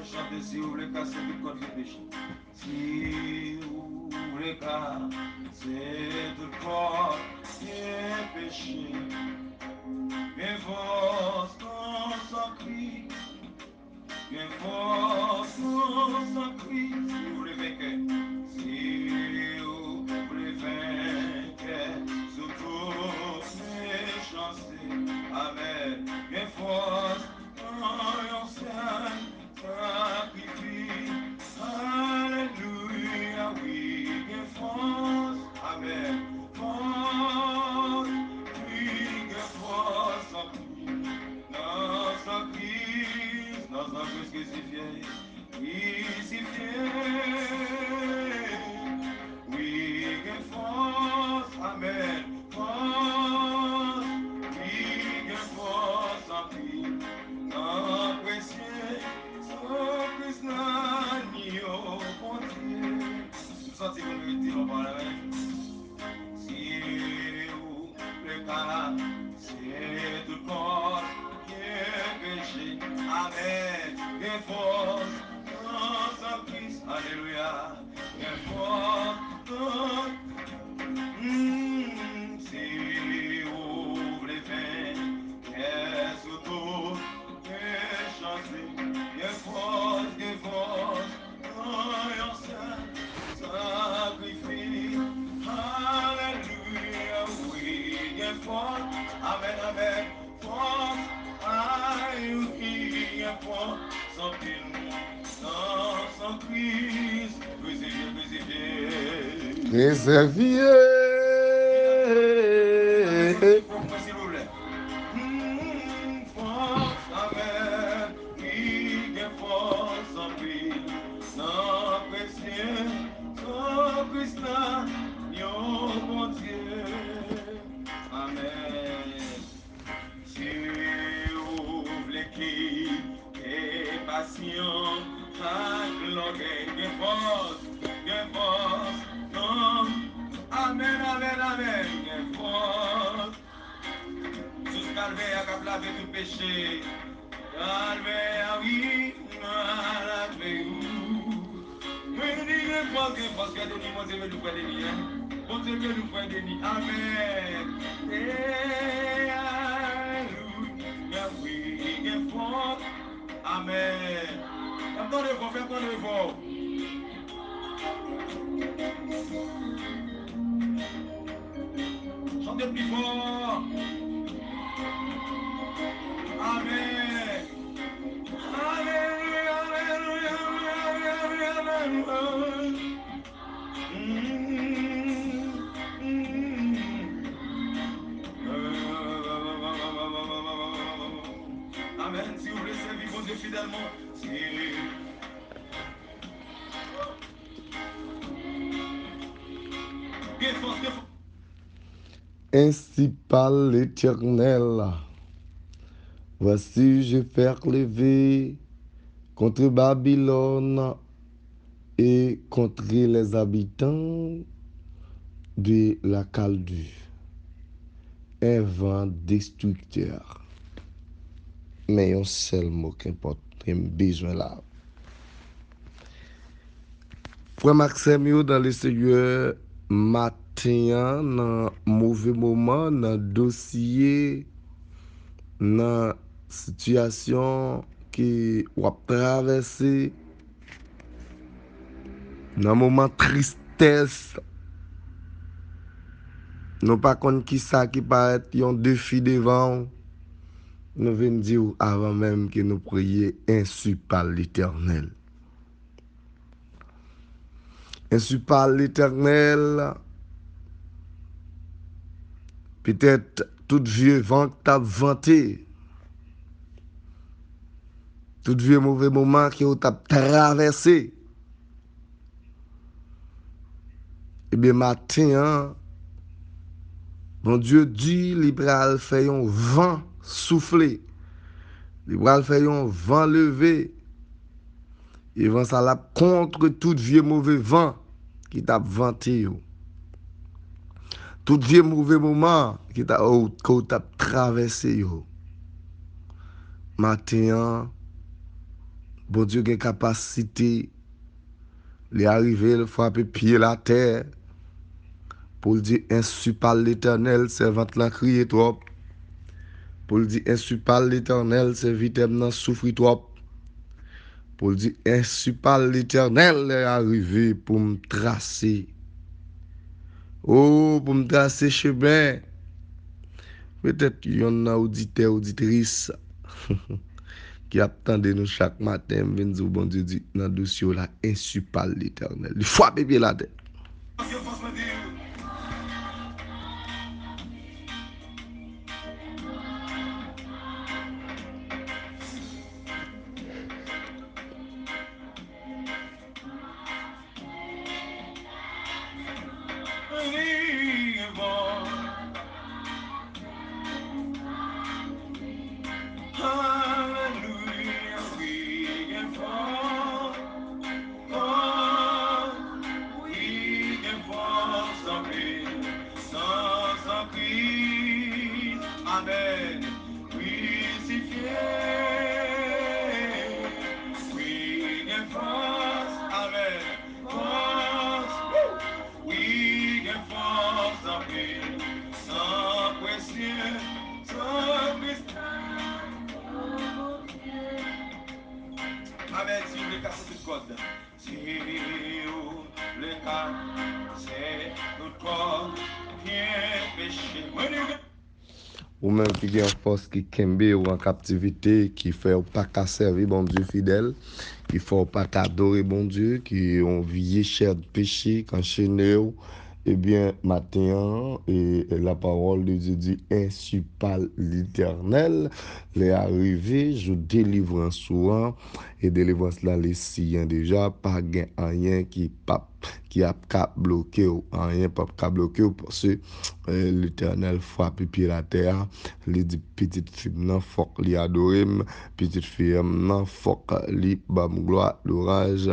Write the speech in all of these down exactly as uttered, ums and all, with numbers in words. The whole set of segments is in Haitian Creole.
Chante si ou vle kase tout kòd vye peche. Si ou vle kase tout kòd vye peche. Gen fòs nan san Kris. Gen fòs nan san Kris. Si ou vle venkè. Si ou vle venkè sou tout mechanste. Amèn. Gen fòs nan yon sèl sakrifis. Alelouya, wi, gen fòs. Amèn. Fòs, wi, gen fòs anpil nan san Kris, nan san Kris krisifye. Krisifye. Wi, gen fòs. Amèn. Fòs. Wi, gen fòs anpil nan presye san Kris nan agno Bondye. M santi pou nou di yon pawòl, amèn. Si ou vle kase tout kòd vye peche. Amèn. Gen fòs nan san Kris. Alelouya. Gen fòs nan, mm, si ou vle venkè sou tout mechanste. Gen fòs, gen fòs nan yon sèl sakrifis. Alelouya, wi, gen fòs. Amèn, amèn. Fòs, ay, wi, gen fòs anpil nan san Kris. Krisifye, krisifye. Krisifye. Fòs mwen, silvouplè. Mm, fòs, amèn. Wi, gen fòs anpil nan presye san Kris nan agno Bondye. Amèn. Si ou vle kite pasyon ak lògèy, gen fòs, gen fòs, non. Amèn, amèn, amèn, gen fòs. Sous Kalvè a k ap lave tout peche. Kalvè a, wi, a lave ou. Mwen di gen fòs, gen fòs, frè Deni, Bondye beni w, frè Deni, en. Bondye beni w, frè Deni. Amèn. E, alelouya, wi, gen fòs. Amèn. Fè m tande vwa, fè m tande vwa. Chante pi fò. Amèn. Alelouya, alelouya, alelouya, alelouya, alelouya. Mm, mm. Amèn. Si ou vle sèvi Bondye fidèlman, si Ainsi parle l'Éternel. Voici, je vais lever contre Babylone et contre les habitants de la Chaldée un vent destructeur. Men yon sèl mo k enpòtan, ke m bezwen la. Frè m ak sè m yo dans le Seigneur, maten an, nan move moman, nan dosye, nan sitiyasyon ke w ap travèse, nan moman tristès, nou pa konn kisa ki parèt yon defi devan w, nou vin di w avan menm ke nou priye, Ainsi parle l'Éternel. Ainsi parle l'Éternel. Petèt tout vye van k t ap vante, tout vye move moman ke w t ap travèse, ebyen, maten an, Bondye di li pral fè yon van soufle. Li pral fè yon van leve. E van sa l ap kont tout vye move van ki t ap vante yo. Tout vye move moman ki ta, ou, ke w t ap travèse yo. Maten an, Bondye gen kapasite, li arive, l frape pye l atè, pou l di, ensi pale Letènèl, sèvant lan kriye twòp. Pou l di, ensi pale Letènèl, sèvitè m nan soufri twòp. Pou l di, ensi pale Letènèl, lè a rive pou m trase. O, pou m trase chemen. Petèt yonn nan oditè, oditris ki ap tande nou chak maten, m vin di w Bondye di nan dosye w la, ensi pale Letènèl. Li frape pye l atè. Alelouya, wi, gen fòs, fòs, wi, gen fòs anpil, nan san Kris. Amèn. Krisifye, wi, gen fòs. Amèn. Fòs, wi, gen fòs anpil. San presye, san presye. Amèn. Si w vle kase tout kòd. Si w vle kase tout kòd, byen peche. Mwen di w gen Ou menm ki gen yon fòs ki kenbe w an kaptivite, ki fè w pa ka sèvi Bondye fidèl, ki fè w pa ka adore Bondye, ki yon vye chèn peche k anchene w, ebyen, maten an, e, lapawòl de Dye di, ensi pale Letènèl, lè a rive, jou delivrans ou an, e delivrans lan li siyen deja, pa gen anyen ki p ap ki ap ka bloke w. Anyen p ap ka bloke w, paske, eh, Letènèl frape pye l atè a, li di, pitit fi m nan, fòk li adore m, pitit fi m nan, fòk li ban m glwa, lwanj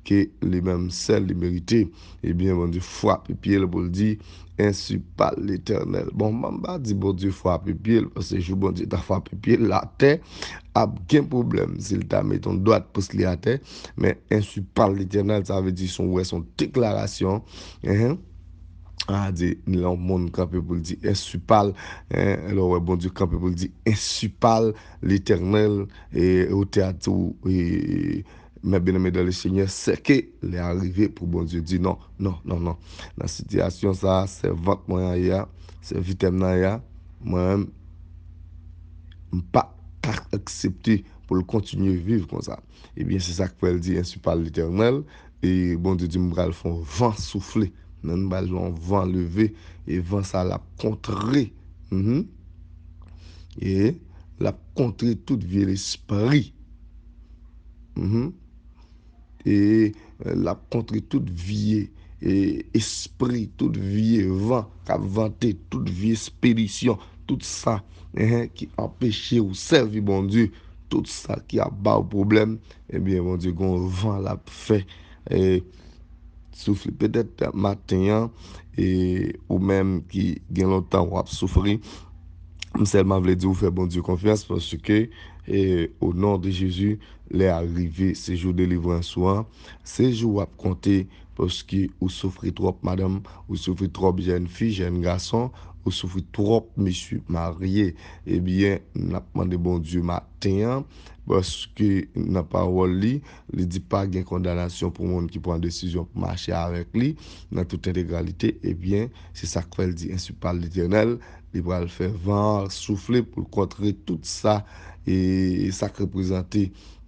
ke li menm sèl li merite. Ebyen, Bondye frape pye l pou l di, ensi pale Letènèl. Bon, m pa di Bondye frape pye l, paske jou Bondye ta frape pye l, latè ap gen pwoblèm si l ta mete yon dwat pous li atè, men ensi pale Letènèl, sa vle di si w wè se yon deklarasyon, enhen, a di, lè yon moun kanpe pou l di ensi pale, enhen, lè w wè Bondye kanpe pou l di ensi pale Letènèl, e, otè a tou, e, Mes bien-aimés dans le Seigneur, se ke lè a rive pou Bondye di non, non, non, non. Nan sitiyasyon sa a, sèvant mwen an ye a, sèvitè m nan ye a, mwen menm, m pa ka aksepte pou l kontinye viv konsa. Ebyen, se sa k fè l di, ensi pale Letènèl, e Bondye di, m pral fè yon van soufle. Men m pral fè yon van leve, e van sa l ap kontre. Mhm. E l ap kontre tout vye lespri. Mhm. E, e, l ap kontre tout vye, e, espri, tout vye van k ap vante, tout vye espedisyon, tout sa, enhen, ki anpeche w sèvi Bondye, tout sa ki ap ba w pwoblèm, ebyen, Bondye gen yon van l ap fè, e, soufle. Petèt maten an, e, ou menm ki gen lontan w ap soufri, m sèlman vle di w fè Bondye konfyans, paske, e, o non de Jezi, lè a rive, se jou delivrans ou an, se jou w ap konte, paske ou soufri twòp, madanm, ou soufri twòp, jèn fi, jèn gason, ou soufri twòp, mesye marye. Ebyen, n ap mande Bondye maten an, paske nan pawòl li, li di pa gen kondanasyon pou moun ki pran desizyon pou mache avèk li nan tout entegralite. Ebyen, se sa k fè l di, ensi pale Letènèl, li pral fè van an soufle pou l kontre tout sa, e sa k reprezante,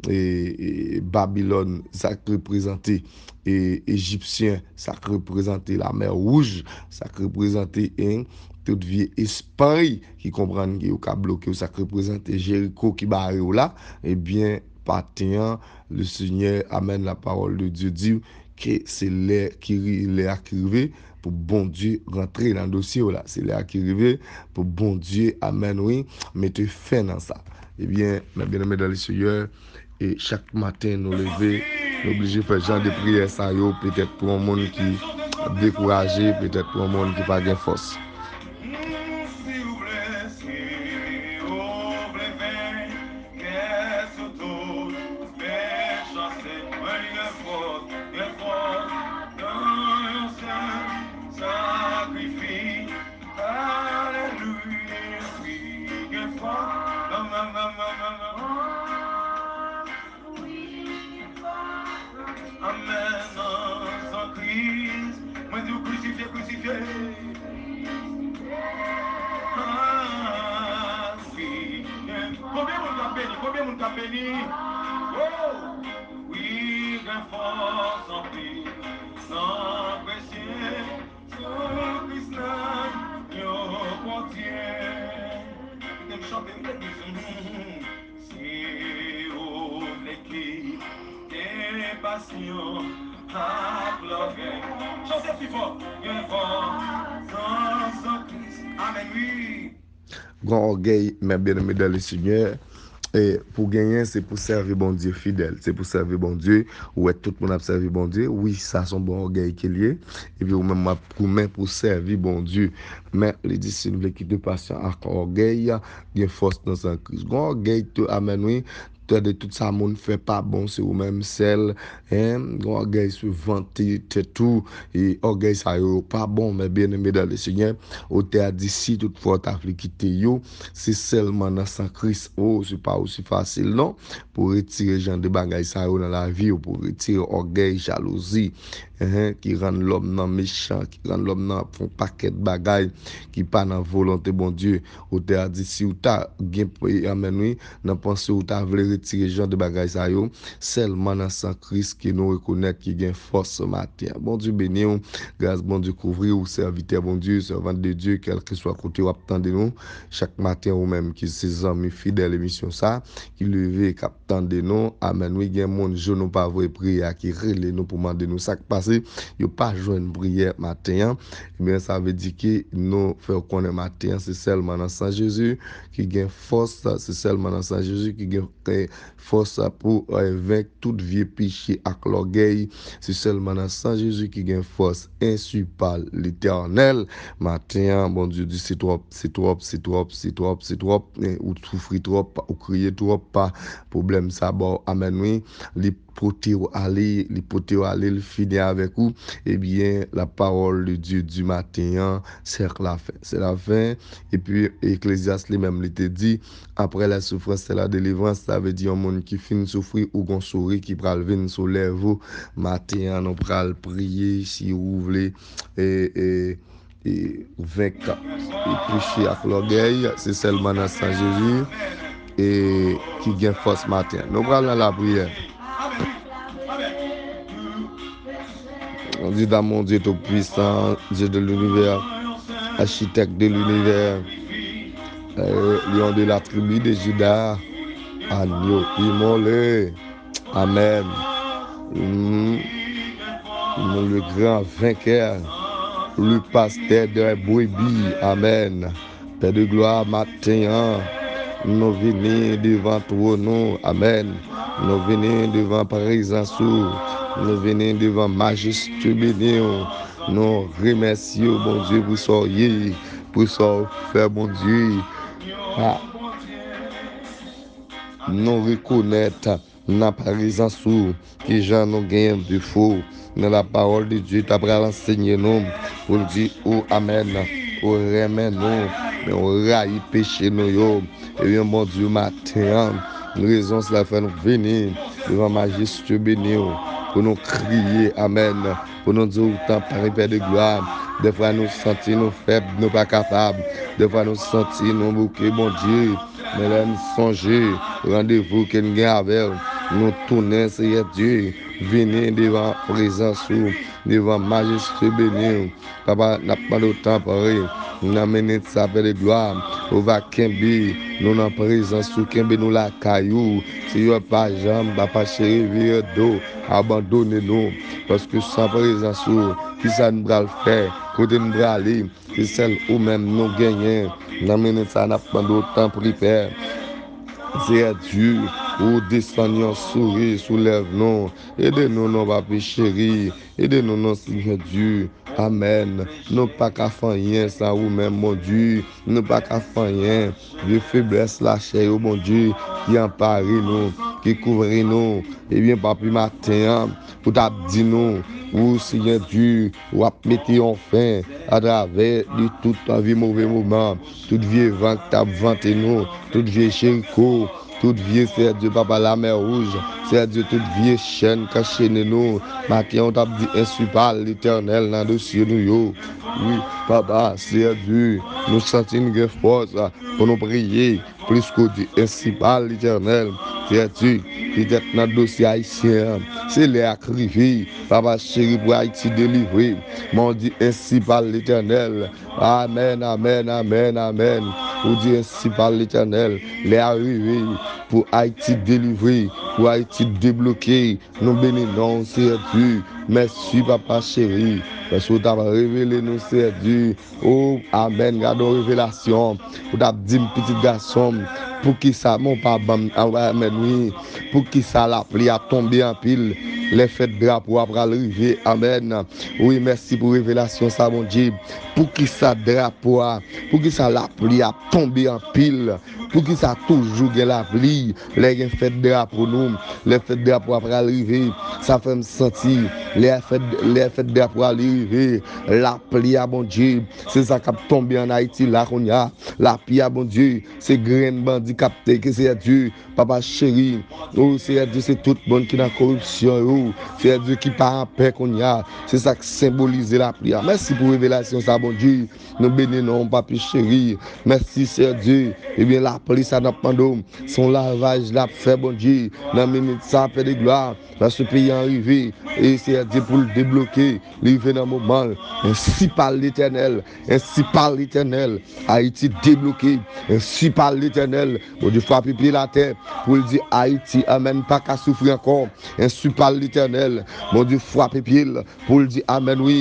e, e, Babilòn, sa k reprezante, e, Ejipsyen, sa k reprezante Lamè Wouj, sa k reprezante, en, tout vye espri ki konprann ke yo ka bloke w, sa k reprezante Jeriko ki bare w la, ebyen, maten an, le Seigneur amène la parole de Dieu, di ke se lè ki ri-, lè a ki rive pou Bondye rantre nan dosye w la. Se lè a ki rive pou Bondye, amèn, wi, mete fen nan sa. Ebyen, mes bien-aimés dans le Seigneur, e chak maten nou leve, nou oblije fè jan de priyè sa yo, petèt pou yon moun ki dekouraje, petèt pou yon moun ki pa gen fòs. Amèn, nan san Kris. Mwen di w, krisifye, krisifye. Ah, wi. Konbyen moun k ap beni? Konbyen moun k ap beni? Oh! Wi, gen fòs anpil nan presye san Kris nan yo Bondye. Kite m chante, m te di, hmm. Si ou vle kite pasyon ak lògèy, chante pi fò. Gen fòs nan san Kris. Amèn, wi. Gen ògèy, mes bien-aimés dans le Seigneur. E pou genyen, se pou sèvi Bondye fidèl. Se pou sèvi Bondye. Ou wè tout moun ap sèvi Bondye. Wi, sa se yon bon ògèy ke l ye. Epi ou menm w ap goumen pou sèvi Bondye. Men li di, si n vle kite pasyon ak ògèy, gen fòs nan san Kris. Gen ògèy tou, amèn, wi. Tande tout sa moun fè pa bon, se ou menm sèl. Hein? Gen ògèy se vante tèt ou. E ògèy sa yo pa bon, mes bien-aimés dans le Seigneur. Otè a di, si toutfwa w ta vle kite yo, se sèlman nan san Kris. Oh, se pa osi fasil, non. Pou retire jan de bagay sa yo nan lavi w, pou retire ògèy, jalouzi, hein, ki rann lòm nan mechan, ki rann lòm nan ap fè yon pakèt bagay ki pa nan volonte Bondye. Otè a di, si w ta gen, amèn, wi, nan panse w ta vle retire jan de bagay sa yo, sèlman nan san Kris ke nou rekonèt ki gen fòs maten an. Bondye beni w, gras Bondye kouvri w, sèvitè Bondye, sèvant de Dye, kèlkeswa kote w ap tande nou, chak maten ou menm ki se zanmi fidèl emisyon sa, ki leve, k ap tande nou. Amèn. Wi, gen moun, je nou pa voye priyè a, ki rele nou pou mande nou sa k pase. Yo pa jwenn priyè maten an. Ebyen, sa vle di ke nou fè w konnen maten an, se sèlman nan san Jezi ki gen fòs, se sèlman nan san Jezi ki gen, eh, fòs pou, eh, venk tout vye peche ak lògèy. Se sèlman nan san Jezi ki gen fòs. Ensi pale Letènèl. Maten an, Bondye di, se twòp, se twòp, se twòp, se twòp, se twòp. Eh, ou soufri twòp, ou kriye twòp, pa pwoblèm sa ba w. Amèn, wi. Li pote w ale, li pote w ale, li fini avèk ou. Ebyen, la parole de Dieu du matin an, c'est la fin. C'est la fin. Epi, Eklezyas li menm, li te di, après la souffrance, c'est la délivrance. Sa vle di, yon moun ki fin soufri, ou gon souri ki pral vin sou lèv ou. Maten an, nou pral priye, si ou vle, e, e, e, venk, e, peche ak lògèy, se sèlman nan san Jezi, e, ki gen fòs maten an. Nou pral nan lapriyè. On dit dans mon Dieu tout-puissant, Dieu de l'univers, architecte de l'univers, euh, lion de la tribu de Juda, agneau immolé. Amèn. Mm. Le grand vainqueur, le pasteur des brebis. Amèn. Pè de glwa, maten an, nou vini devan twòn ou. Amèn. Nou vini devan prezans ou. Nou vini devan majeste beni w. Nou remèsye w, Bondye, pou sa w ye, pou sa w fè, Bondye. Ah. Nou rekonèt nan prezans ou, kijan nou genyen defo. Nan la parole de Dieu, ta pral ansenye nou pou l di ou amèn, ou renmen nou, men ou rayi peche nou yo. Ebyen, Bondye, maten an, rezon sila fè nou vini devan majeste beni w, pou nou kriye amèn, pou nou di w tanpri, Pè de glwa. Dèfwa nou santi nou fèb, nou pa kapab. Dèfwa nou santi nou bouke, Bondye. Men lè n sonje randevou ke n gen avè w, nou tounen, Seyè Dye, vini devan prezans ou, devan majeste beni w. Papa, n ap mande w tanpri, nan minit sa, Pè de glwa, ou va kenbe nou nan prezans ou, kenbe nou lakay ou. Seyè, pa janm, Papa cheri, vire do, abandone nou, paske san prezans ou, kisa n pral fè, kote n prale? Se sèl ou menm nou genyen. Nan minit sa, n ap mande w, tanpri, Pè. Seyè Dye, ou desann yon souri sou lèv nou. Ede nou, non, Papi cheri. Ede nou, non, Seyè Dye. Amèn. Nou pa ka fè anyen san ou menm, Bondye. Nou pa ka fè anyen. Vye feblès lachè yo, Bondye, ki anpare nou, ki kouvri nou. Ebyen, Papi, maten an, ou t ap di nou, ou, Seyè Dye, w ap mete yon fen atravè de tout vye move moman, tout vye van k t ap vante nou, tout vye Jeriko, tout vye, Seyè Dye, papa, lamè wouj, Seyè Dye, tout vye chèn k anchene nou. Maten an, w t ap di ensi pale Letènèl nan dosye nou yo. Wi, papa, Seyè Dye, nou santi n gen fòs pou nou priye. Plis ke w di ensi pale Letènèl, Seyè Dye, petèt nan dosye ayisyen an, se lè a k rive, papa cheri, pou Ayiti delivre. Men w di ensi pale Letènèl. Amèn, amèn, amèn, amèn. Ou di ensi pale Letènèl, lè a rive pou Ayiti delivre, pou Ayiti debloke. Nou beni non w, Seyè Dye. Mèsi, papa cheri, paske w t ap revele nou, Seyè Dye. O, amèn. Gade yon revelasyon. Ou t ap di m, pitit gason m, poukisa, men w pa ban m, a, amèn, wi. Poukisa lapli ap tonbe anpil lè fèt drapo a pral rive? Amèn. Wi, mèsi pou revelasyon sa, Bondye. Poukisa drapo a, poukisa lapli ap tonbe anpil? Poukisa toujou gen lapli lè gen fèt drapo nou, lè fèt drapo a pral rive? Sa fè m santi lè fèt, lè fèt drapo a li rive, lapli a, Bondye, se sa k ap tonbe ann Ayiti la kounye a. Lapli a, Bondye, se grenn bandi k ap teke, Seyè Dye, papa cheri. O, Seyè Dye, se tout moun ki nan koripsyon yo, Seyè Dye, ki pa anpè kounye a. Se sa k senbolize lapli a. Mèsi pou revelasyon sa, Bondye. Nou beni non w, papi cheri. Mèsi, Seyè Dye. Ebyen, lapli sa n ap mande w, se yon lavaj l ap fè, Bondye, nan minit sa, Pè de glwa. Paske peyi an rive, e Seyè Dye, pou l debloke, li rive nan moman l. Ensi pale Letènèl, ensi pale Letènèl, Ayiti debloke, ensi pale Letènèl, Bondye frape pye l atè, pou l di Ayiti, amèn, pa ka soufri ankò, ensi pale Letènèl, Bondye frape pye l, pou l di amèn, wi,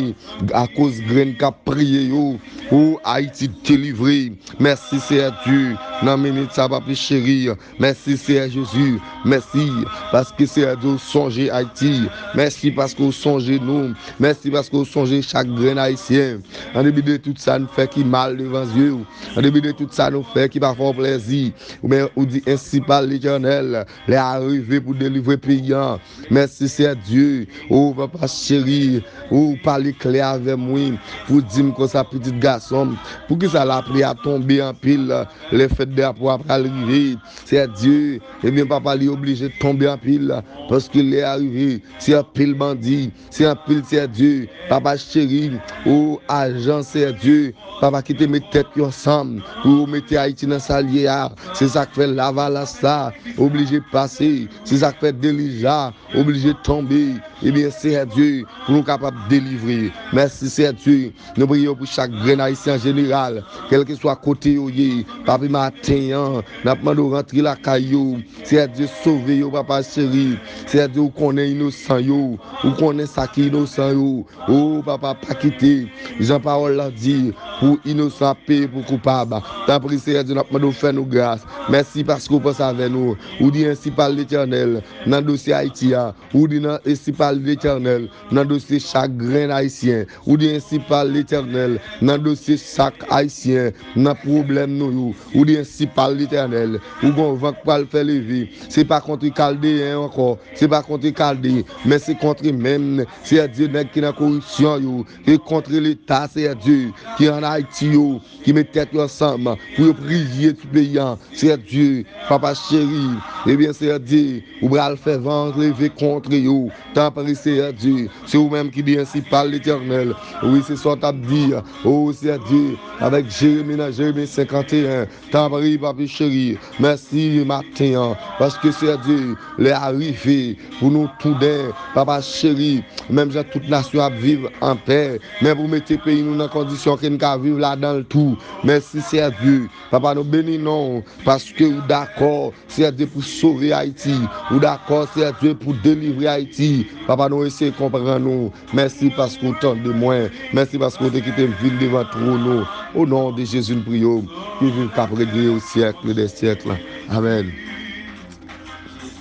akoz grenn k ap priye yo, o Ayiti delivre. Mèsi, Seyè Dye, nan minit sa, papi cheri. Mèsi, Seyè Jezi. Mèsi, paske, Seyè Dye, ou sonje Ayiti. Mèsi paske ou sonje nou. Mèsi paske ou sonje chak grenn Ayisyen. An depi de tout sa n fè ki mal devan zye w, an depi de tout sa nou fè ki pa fè w plèzi, ou men ou di ensi pale Letènèl, lè a rive pou delivre peyi an. Mèsi, Seyè Dye. O, papa cheri, ou pale klè avè m, wi, pou di m konsa, pitit gason m, poukisa lapli a tonbe anpil lè fèt drapo a pral rive? Seyè Dye, ebyen, papa, li oblije tonbe anpil, paske lè a rive, se anpil bandi, se anpil, Seyè Dye, papa cheri, o ajan, Seyè Dye, papa, ki te met tèt yo ansanm pou yo mete Ayiti nan sa l ye a. Se sa k fè Lavalas la oblije pase. Se sa k fè delij la oblije tonbe. Ebyen, Seyè Dye, pou nou kapab delivre. Mèsi, Seyè Dye. Nou priye w pou chak grenn Ayisyen an jeneral, kèlkeswa kote yo ye. Papi, maten an, n ap mande w rantre lakay yo. Seyè Dye, sove yo, papa cheri. Seyè Dye, ou konnen inosan yo. Ou konnen sa ki inosan yo. O, papa, pa kite, jan pawòl la di, pou inosan ap peye pou koupab. Tanpri, Seyè Dye, n ap mande w fè nou gras. Mèsi paske w panse avè nou. Ou di ensi pale Letènèl nan dosye Ayiti a. Ou di nan ensi pale Letènèl nan dosye chak grenn Ayisyen. Ou di ensi pale Letènèl nan dosye chak Ayisyen, nan pwoblèm nou yo. Ou di ensi pale Letènèl. Ou gon van k pral fè leve. Se pa kont Kaldeyen ankò. Se pa kont Kalde, men se kont menm, Seyè Dye, nèg ki nan koripsyon yo, e kont Leta, Seyè Dye, ki ann Ayiti yo, ki met tèt yo ansanm pou yo priye ti peyi an. Seyè Dye, papa cheri, ebyen, Seyè Dye, ou pral fè van leve kont yo. Tanpri, Seyè Dye, se ou menm ki di ensi pale Letènèl. Wi, se sa w t ap di, o Seyè Dye, avèk Jeremi nan Jeremi senkanteyen. Tanpri, papi cheri, mèsi maten an, paske, Seyè Dye, lè a rive pou nou tounen, papa cheri, menm jan tout nasyon ap viv anpè, men pou mete peyi nou nan kondisyon ke n ka viv ladan l tou. Mèsi, Seyè Dye. Papa, nou beni non w, paske ou dakò, Seyè Dye, pou sove Ayiti. Ou dakò, Seyè Dye, pou delivre Ayiti. Papa, nou eseye konprann ou. Mèsi paske w tande mwen. Mèsi paske w te kite m vin devan twòn ou. O non de Jezi, n priye w, ki viv, k ap règne au siècle des siècles. Amèn.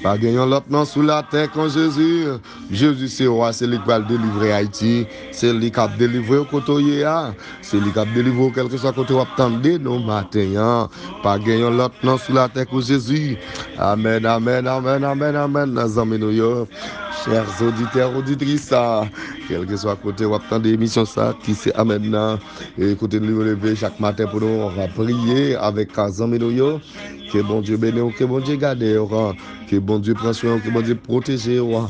Pa gen yon lòt non sou latè kon Jezi. Jezi se wa, se li k pral delivre Ayiti. Se li k ap delivre w kote w ye a. Se li k ap delivre w kèlkeswa kote w ap tande nou maten an. Pa gen yon lòt non sou latè kon Jezi. Amèn, amèn, amèn, amèn, amèn. Nan zanmi nou yo. Chers auditeurs, auditrices, kèlkeswa kote w ap tande emisyon sa ki se Amèn nan, e kote nou leve chak maten pou nou priye avèk zanmi nou yo. Ke Bondye beni w, ke Bondye gade w, ke Bondye pran swen w, ke Bondye pwoteje w,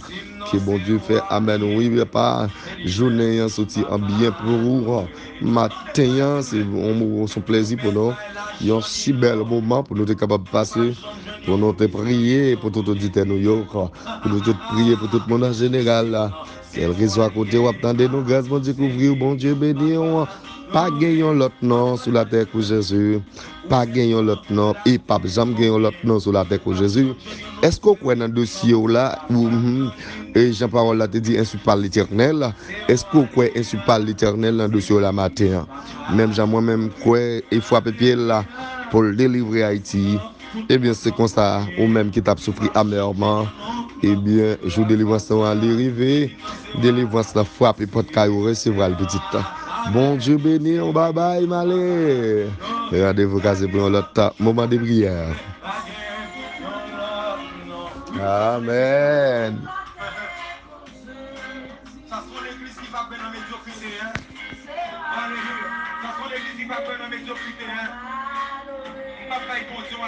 ke Bondye fè Amèn wi pa jounen an soti an byen pou ou. Maten an se yon mo- se yon plèzi pou nou, yon si bèl moman pou nou te kapab pase, pou nou te priye pou tout oditè nou yo, pou nou tout priye pou tout moun an jeneral. Kèlkeswa kote w ap tande nou, gras Bondye kouvri w, Bondye beni w. Pa gen yon lòt non sou latè kou Jezi. Pa gen yon lòt non, e p ap janm gen yon lòt non sou latè kou Jezi. Èske w kwè nan dosye w la? Ou, mhm, e jan pawòl la te di, insulte pas l'Éternel. Èske w kwè insulte pas l'Éternel nan dosye w la maten an? Menm jan mwen menm kwè e frape pye l la pou l delivre Ayiti. Ebyen, se konsa, ou menm ki t ap soufri amèman, ebyen, jou delivrans nou an li rive. Delivrans la frape pòt kay ou, resevwa l pitit. Bondye beni w, babay, m ale. Randevou kaze pou yon lòt moman de priyè. Amèn. Sa se yon legliz ki pa kwè nan medyokrite, hein? Alelouya. Sa se yon legliz ki pa kwè nan medyokrite, hein? Ki pa bay Bondye yon